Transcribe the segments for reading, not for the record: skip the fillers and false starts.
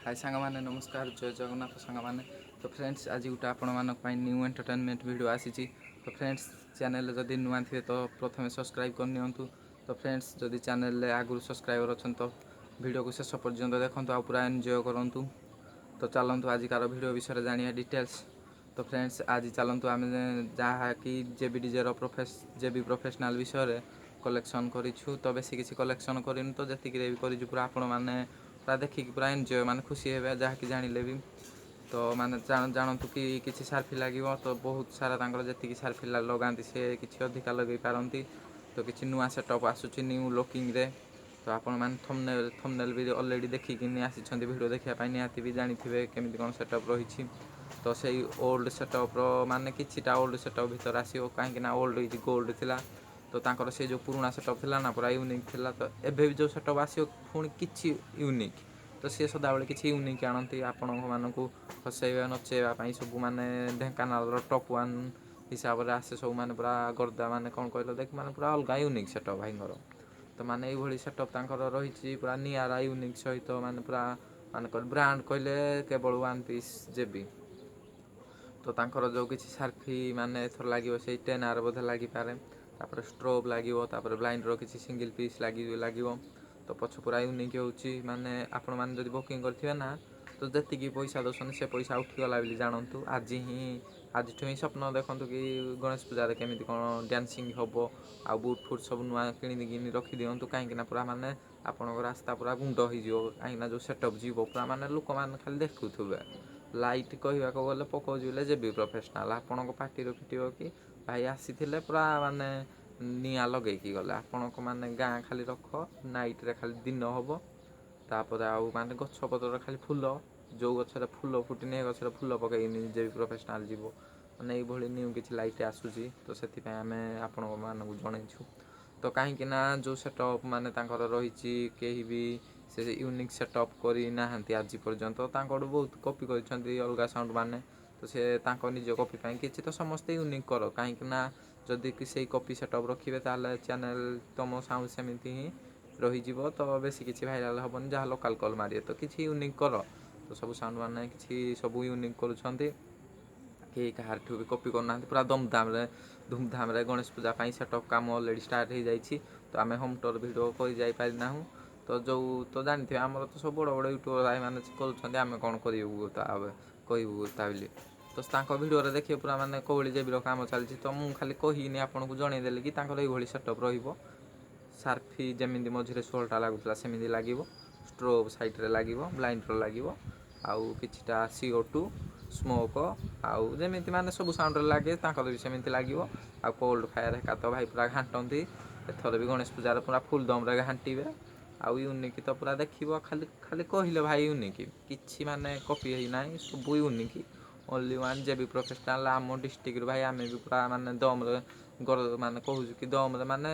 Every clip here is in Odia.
ହାଇ ସାଙ୍ଗମାନେ, ନମସ୍କାର, ଜୟ ଜଗନ୍ନାଥ ସାଙ୍ଗମାନେ। ତ ଫ୍ରେଣ୍ଡସ୍, ଆଜି ଗୋଟେ ଆପଣମାନଙ୍କ ପାଇଁ ନ୍ୟୁ ଏଣ୍ଟରଟେନମେଣ୍ଟ ଭିଡ଼ିଓ ଆସିଛି। ତ ଫ୍ରେଣ୍ଡସ୍, ଚ୍ୟାନେଲରେ ଯଦି ନୂଆ ଥିବେ ତ ପ୍ରଥମେ ସବସ୍କ୍ରାଇବ୍ କରିନିଅନ୍ତୁ। ତ ଫ୍ରେଣ୍ଡସ୍, ଯଦି ଚ୍ୟାନେଲରେ ଆଗରୁ ସବସ୍କ୍ରାଇବର ଅଛନ୍ତି ତ ଭିଡ଼ିଓକୁ ଶେଷ ପର୍ଯ୍ୟନ୍ତ ଦେଖନ୍ତୁ ଆଉ ପୁରା ଏନ୍ଜୟ କରନ୍ତୁ। ତ ଚାଲନ୍ତୁ, ଆଜିକାର ଭିଡ଼ିଓ ବିଷୟରେ ଜାଣିବା ଡିଟେଲ୍ସ। ତ ଫ୍ରେଣ୍ଡସ୍, ଆଜି ଚାଲନ୍ତୁ ଆମେ ଯାହାକି ଜେବି ଡିଜେର ଜେବି ପ୍ରଫେସନାଲ୍ ବିଷୟରେ କଲେକ୍ସନ୍ କରିଛୁ। ତ ବେଶୀ କିଛି କଲେକ୍ସନ୍ କରିନୁ, ତ ଯେତିକିରେ ବି କରିଛୁ ପୁରା ଆପଣମାନେ ପୁରା ଦେଖିକି ପୁରା ଏନ୍ଜୟ ମାନେ ଖୁସି ହେବେ, ଯାହାକି ଜାଣିଲେ ବି। ତ ମାନେ ଜାଣନ୍ତୁ କି କିଛି ସାର୍ଫି ଲାଗିବ। ତ ବହୁତ ସାରା ତାଙ୍କର ଯେତିକି ସାର୍ଫି ଲଗାନ୍ତି, ସେ କିଛି ଅଧିକା ଲଗେଇ ପାରନ୍ତି। ତ କିଛି ନୂଆ ସେଟଅପ୍ ଆସୁଛି ନ୍ୟୁ ଲୁକିଂରେ। ତ ଆପଣମାନେ ଥମ୍ବନେଲ୍ ବି ଅଲରେଡ଼ି ଦେଖିକିନି ଆସିଛନ୍ତି ଭିଡ଼ିଓ ଦେଖିବା ପାଇଁ, ନିହାତି ବି ଜାଣିଥିବେ କେମିତି କ'ଣ ସେଟଅପ୍ ରହିଛି। ତ ସେଇ ଓଲ୍ଡ ସେଟଅପ୍ର ମାନେ କିଛିଟା ଓଲ୍ଡ ସେଟଅପ୍ ଭିତରେ ଆସିବ, କାହିଁକି ନା ଓଲ୍ଡ is gold ଥିଲା। ତ ତାଙ୍କର ସେ ଯେଉଁ ପୁରୁଣା ସେଟଅପ୍ ଥିଲା ନା, ପୁରା ୟୁନିକ୍ ଥିଲା। ତ ଏବେ ବି ଯେଉଁ ସେଟଅପ୍ ଆସିବ ପୁଣି କିଛି ୟୁନିକ୍। ତ ସିଏ ସଦାବେଳେ କିଛି ୟୁନିକ୍ ଆଣନ୍ତି ଆପଣଙ୍କ ମାନଙ୍କୁ ହସେଇବା, ନଚେଇବା ପାଇଁ। ସବୁ ମାନେ ଢେଙ୍କାନାଳର ଟପ୍ ୱାନ୍ ହିସାବରେ ଆସେ ସବୁ, ମାନେ ପୁରା ଗର୍ଦା, ମାନେ କ'ଣ କହିଲ ଦେଖ, ମାନେ ପୁରା ଅଲଗା ୟୁନିକ୍ ସେଟଅପ୍ ଭାଇଙ୍କର। ତ ମାନେ ଏଇଭଳି ସେଟଅପ୍ ତାଙ୍କର ରହିଛି, ପୁରା ନିଆରା ୟୁନିକ୍ ସହିତ, ମାନେ ପୁରା ମାନେ ବ୍ରାଣ୍ଡ କହିଲେ କେବଳ ୱାନ୍ ପିସ୍ ଜେବି। ତ ତାଙ୍କର ଯେଉଁ କିଛି ସାର୍ଫି ମାନେ ଏଥର ଲାଗିବ, ସେଇ 10R ବୋଧେ ଲାଗିପାରେ। ତାପରେ ଷ୍ଟ୍ରୋବ୍ ଲାଗିବ, ତାପରେ ବ୍ଲାଇଣ୍ଡର କିଛି ସିଙ୍ଗିଲ୍ ପିସ୍ ଲାଗିବ। ତ ପଛ ପୁରା ୟୁନିକ୍ ହେଉଛି। ମାନେ ଆପଣମାନେ ଯଦି ବୁକିଂ କରିଥିବେ ନା, ତ ଯେତିକି ପଇସା ଦେଉଛନ୍ତି ସେ ପଇସା ଉଠିଗଲା ବୋଲି ଜାଣନ୍ତୁ। ଆଜି ହିଁ, ଆଜିଠୁ ହିଁ ସ୍ୱପ୍ନ ଦେଖନ୍ତୁ କି ଗଣେଶ ପୂଜାରେ କେମିତି କ'ଣ ଡ୍ୟାନ୍ସିଂ ହେବ। ଆଉ ବୁଟ୍ ଫୁଟ୍ ସବୁ ନୂଆ କିଣିକିନି ରଖିଦିଅନ୍ତୁ, କାହିଁକିନା ପୁରା ମାନେ ଆପଣଙ୍କ ରାସ୍ତା ପୁରା ଗୁଣ୍ଡ ହେଇଯିବ, କାହିଁକିନା ଯେଉଁ ସେଟଅପ୍ ଯିବ ପୁରା ମାନେ ଲୋକମାନେ ଖାଲି ଦେଖୁଥିବେ। ଲାଇଟ୍ କହିବାକୁ ଗଲେ ପକାଉଛି ବୋଲେ ଜେବି ପ୍ରଫେସନାଲ୍, ଆପଣଙ୍କ ପାଟିରୁ ଫିଟିବ କି ଭାଇ ଆସିଥିଲେ, ପୁରା ମାନେ ନିଆଁ ଲଗେଇକି ଗଲେ। ଆପଣଙ୍କ ମାନେ ଗାଁ ଖାଲି ରଖ, ନାଇଟ୍ରେ ଖାଲି ଦିନ ହେବ। ତାପରେ ଆଉ ମାନେ ଗଛ ପତ୍ରରେ ଖାଲି ଫୁଲ, ଯେଉଁ ଗଛରେ ଫୁଲ ଫୁଟିନି ଏ ଗଛରେ ଫୁଲ ପକେଇକିନି ଜେବି ପ୍ରଫେସନାଲ୍ ଯିବ। ମାନେ ଏଇଭଳି ନ୍ୟୁ କିଛି ଲାଇଟ୍ ଆସୁଛି, ତ ସେଥିପାଇଁ ଆମେ ଆପଣଙ୍କ ମାନଙ୍କୁ ଜଣେଇଛୁ। ତ କାହିଁକି ନା ଯେଉଁ ସେଟଅପ୍ ମାନେ ତାଙ୍କର ରହିଛି, କେହି ବି ସେ ୟୁନିକ୍ ସେଟଅପ୍ କରିନାହାନ୍ତି ଆଜି ପର୍ଯ୍ୟନ୍ତ। ତାଙ୍କଠୁ ବହୁତ କପି କରିଛନ୍ତି ଅଲଗା ସାଉଣ୍ଡ ମାନେ। ତ ସେ ତାଙ୍କ ନିଜ କପି ପାଇଁ କିଛି ତ ସମସ୍ତେ ୟୁନିକ୍ କର, କାହିଁକି ନା ଯଦି କି ସେଇ କପି ସେଟଅପ୍ ରଖିବେ ତାହେଲେ ଚ୍ୟାନେଲ୍ ତମ ସାଉଣ୍ଡ ସେମିତି ହିଁ ରହିଯିବ। ତ ବେଶୀ କିଛି ଭାଇରାଲ୍ ହେବନି, ଯାହା ଲୋକାଲ୍ କଲ୍ ମାରିବେ। ତ କିଛି ୟୁନିକ୍ କର। ତ ସବୁ ସାଉଣ୍ଡ ମାନେ କିଛି ସବୁ ୟୁନିକ୍ କରୁଛନ୍ତି, କେହି କାହାଠୁ ବି କପି କରୁନାହାନ୍ତି। ପୁରା ଦମଦାମରେ ଧୁମଧାମରେ ଗଣେଶ ପୂଜା ପାଇଁ ସେଟଅପ୍ କାମ ଅଲରେଡ଼ି ଷ୍ଟାର୍ଟ ହେଇଯାଇଛି। ତ ଆମେ ହୋମ୍ ଟୁର୍ ଭିଡ଼ିଓ କରି ଯାଇପାରିନାହୁଁ। ତ ଯେଉଁ ତ ଜାଣିଥିବେ, ଆମର ତ ସବୁ ବଡ଼ ବଡ଼ ୟୁଟ୍ୟୁବର ଭାଇମାନେ କରୁଛନ୍ତି, ଆମେ କ'ଣ କରିବୁ ତା କହିବୁ ତା ବୋଲି। ତ ତାଙ୍କ ଭିଡ଼ିଓରେ ଦେଖିବେ ପୁରା ମାନେ କୋଉଭଳି ଜେବିର କାମ ଚାଲିଛି। ତ ମୁଁ ଖାଲି କହିନି, ଆପଣଙ୍କୁ ଜଣେଇଦେଲି କି ତାଙ୍କର ଏଇଭଳି ସେଟଅପ୍ ରହିବ। ସାର୍ଫି ଯେମିତି ମଝିରେ 16ଟା ଲାଗୁଥିଲା ସେମିତି ଲାଗିବ, ଷ୍ଟ୍ରୋବ୍ ସାଇଡ଼୍ରେ ଲାଗିବ, ବ୍ଲାଇଣ୍ଡର ଲାଗିବ, ଆଉ କିଛିଟା CO2 smoke, ଆଉ ଯେମିତି ମାନେ ସବୁ ସାଉଣ୍ଡରେ ଲାଗେ ତାଙ୍କର ବି ସେମିତି ଲାଗିବ। ଆଉ କୋଲ୍ଡ ଫାୟାର ହେକା ତ ଭାଇ ପୁରା ଘାଣ୍ଟନ୍ତି। ଏଥର ବି ଗଣେଶ ପୂଜାରେ ପୁରା ଫୁଲ୍ ଦମରେ ଘାଣ୍ଟିବେ। ଆଉ ୟୁନିକ୍ ତ ପୁରା ଦେଖିବ, ଖାଲି ଖାଲି କହିଲେ ଭାଇ ୟୁନିକ୍, କିଛି ମାନେ କପି ହେଇନାହିଁ, ସବୁ unique, only one JB professional. ଆମ ଡିଷ୍ଟ୍ରିକ୍ଟରୁ ଭାଇ ଆମେ ବି ପୁରା ମାନେ ଦମରେ ମାନେ କହୁଛୁ କି ଦମରେ ମାନେ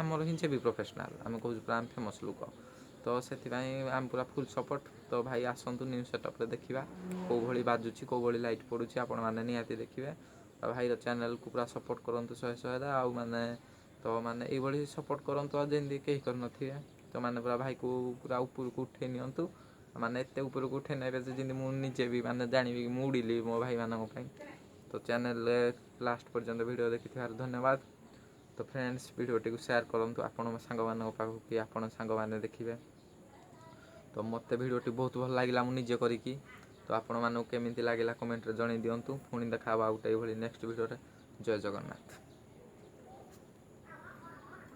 ଆମର ହିଁ ଜେବି ପ୍ରଫେସନାଲ୍। ଆମେ କହୁଛୁ ପୁରା ଆମେ ଫେମସ୍ ଲୋକ, ତ ସେଥିପାଇଁ ଆମେ ପୁରା ଫୁଲ୍ ସପୋର୍ଟ। ତ ଭାଇ ଆସନ୍ତୁ, ନ୍ୟୁ ସେଟଅପ୍ରେ ଦେଖିବା କେଉଁ ଭଳି ବାଜୁଛି, କେଉଁ ଭଳି ଲାଇଟ୍ ପଡ଼ୁଛି, ଆପଣମାନେ ନିହାତି ଦେଖିବେ। ଆଉ ଭାଇର ଚ୍ୟାନେଲ୍କୁ ପୁରା ସପୋର୍ଟ କରନ୍ତୁ ଶହେ ଶହେରେ। ଆଉ ମାନେ ତ ମାନେ ଏଇଭଳି ସପୋର୍ଟ କରନ୍ତୁ ଆଉ ଯେମିତି କେହି କରିନଥିବେ। ତ ମାନେ ପୁରା ଭାଇକୁ ପୁରା ଉପରକୁ ଉଠେଇ ନିଅନ୍ତୁ, ମାନେ ଏତେ ଉପରକୁ ଉଠେଇ ନେବେ ଯେ ଯେମିତି ମୁଁ ନିଜେ ବି ମାନେ ଜାଣିବି କି ମୁଁ ଉଡ଼ିଲି ମୋ ଭାଇମାନଙ୍କ ପାଇଁ। ତ ଚ୍ୟାନେଲରେ ଲାଷ୍ଟ ପର୍ଯ୍ୟନ୍ତ ଭିଡ଼ିଓ ଦେଖିଥିବାରୁ ଧନ୍ୟବାଦ। ତ ଫ୍ରେଣ୍ଡସ୍, ଭିଡ଼ିଓଟିକୁ ସେୟାର କରନ୍ତୁ ଆପଣଙ୍କ ସାଙ୍ଗମାନଙ୍କ ପାଖକୁ କି ଆପଣ ସାଙ୍ଗମାନେ ଦେଖିବେ। ତ ମୋତେ ଭିଡ଼ିଓଟି ବହୁତ ଭଲ ଲାଗିଲା ମୁଁ ନିଜେ କରିକି। ତ ଆପଣମାନଙ୍କୁ କେମିତି ଲାଗିଲା କମେଣ୍ଟରେ ଜଣାଇ ଦିଅନ୍ତୁ। ପୁଣି ଦେଖା ହେବ ଆଉ ଗୋଟେ ଏଇଭଳି ନେକ୍ସଟ ଭିଡ଼ିଓରେ। ଜୟ ଜଗନ୍ନାଥ।